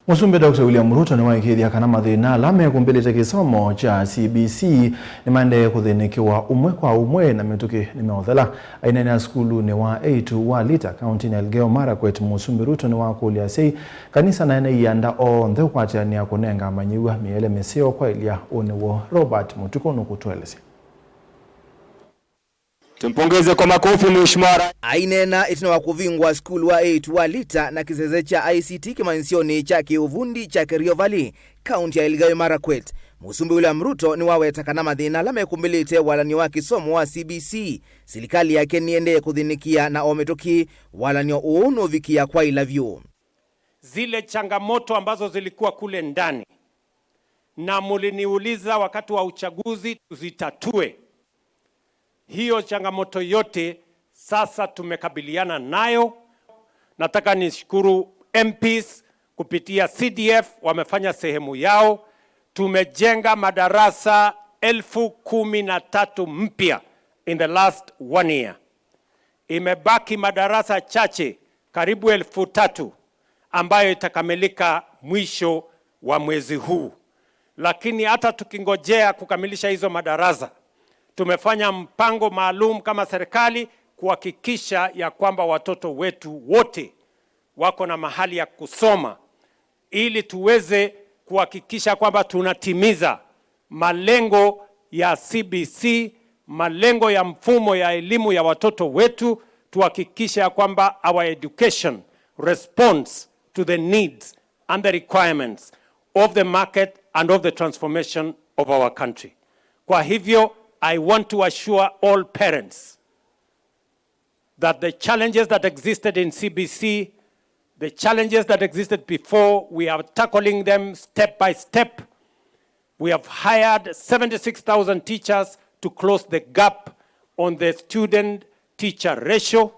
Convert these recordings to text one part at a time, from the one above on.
Musumbi Dr. William Ruto niwaikithia kana mathina ala mekumbĩlĩte kĩsomo cha CBC nĩmaendee kũthĩnĩkĩwa ũmwe kwa ũmwe na mĩtũkĩ nĩmeũthela. Ainene sukuluni wa 8 wa Lita kaunti ya Elgeyo Marakwet, Musumbi Ruto nĩwakũlya asyai kanisa na ene ianda onthe ũkwatĩanĩa kũnenga amanyĩw'a mĩele mĩseo kwa ilya. Ũũ nĩwo Robert Mutuko nũkũtũelesya. Tumpongeze kwa makofi Mheshimiwa. Ainena itina wa kuvingwa skulu wa 8 wa Lita na kisese cha ICT kimanisioni cha kiuvundi cha Kerio Valley, kaunti ya Elgeyo Marakwet, Musumbi William Ruto ni waweta kana mathina ala mekumbilite walanio wa kisomo wa CBC. Silikali yake niendeye kuthinikia na omituki walanio uu nuvikia kwa ilavyo. Zile changamoto ambazo zilikuwa kule ndani na muliniuliza wakati wa uchaguzi tuzitatue. Hiyo changamoto yote sasa tumekabiliana nayo. Nataka nishukuru MPs kupitia CDF wamefanya sehemu yao. Tumejenga madarasa 13,000 mpya in the last one year. Imebaki madarasa chache karibu 3,000 ambayo itakamilika mwisho wa mwezi huu, lakini hata tukingojea kukamilisha hizo madarasa, tumefanya mpango maalum kama serikali kuhakikisha ya kwamba watoto wetu wote wako na mahali ya kusoma ili tuweze kuhakikisha kwamba tunatimiza malengo ya CBC, malengo ya mfumo ya elimu ya watoto wetu, tuhakikishe ya kwamba our education responds to the needs and the requirements of the market and of the transformation of our country. Kwa hivyo, I want to assure all parents that the challenges that existed in CBC, the challenges that existed before, we are tackling them step by step. We have hired 76,000 teachers to close the gap on the student-teacher ratio.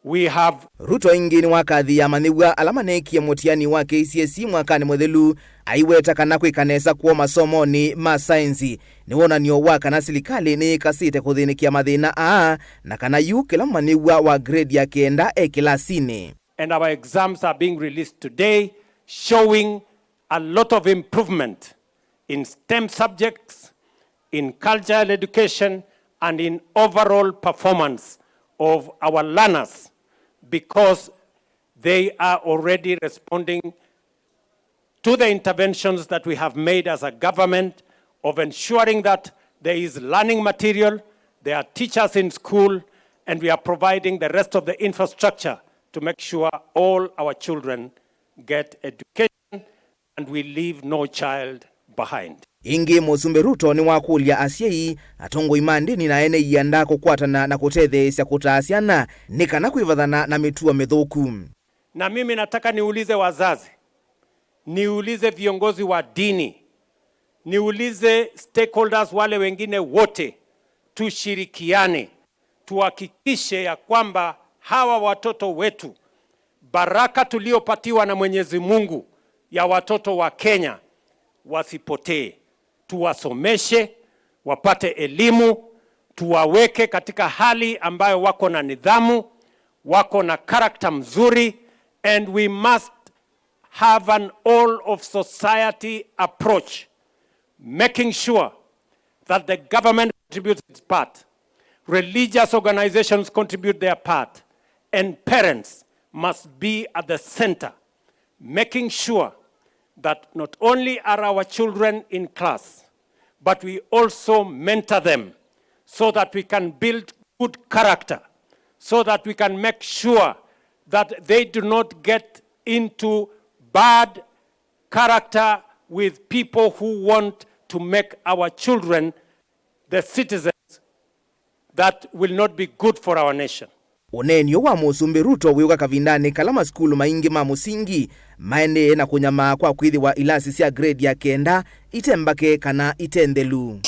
We have Ruto ingi ni wakathi ya maniwa ala manekie mutiani wa KCSE mwakani muthelu, aiweta kana kwikanesa kuo masomoni ma saensi ni wonanio wa kana silikali ni ikasite kuthinikia mathina aa na kana yu kila maniwa wa grade ya 9 e kilasini. And our exams are being released today, showing a lot of improvement in STEM subjects, in cultural education, and in overall performance of our learners, because they are already responding to the interventions that we have made as a government of ensuring that there is learning material, there are teachers in school, and we are providing the rest of the infrastructure to make sure all our children get education and we leave no child behind. Ingi Musumbi Ruto ni wakulya asyai, atongoi ma ndini na ene ianda kukwatana na kutetheesya kutaa syana ni kana kwivathana na mituo mithuku. Na mimi nataka niulize wazazi, niulize viongozi wa dini, niulize stakeholders wale wengine wote, tushirikiane tuhakikishe ya kwamba hawa watoto wetu, baraka tuliopatiwa na Mwenyezi Mungu ya watoto wa Kenya, wasipotee. Tuwasomeshe, wapate elimu, tuwaweke katika hali ambayo wako na nidhamu, wako na character mzuri, and we must have an all of society approach, making sure that the government contributes its part, religious organizations contribute their part, and parents must be at the center, making sure that not only are our children in class, but we also mentor them so that we can build good character, so that we can make sure that they do not get into bad character with people who want to make our children the citizens that will not be good for our nation. Unenio wa Musumbi Ruto wiuka kavindani kala masukulu maingi ma musingi maendee na kunyamaa kwa kwithiwa ilasi sya grade ya 9 itembake kana itenthelu.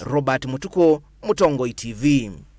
Robert Mutuko, Mutongoi TV.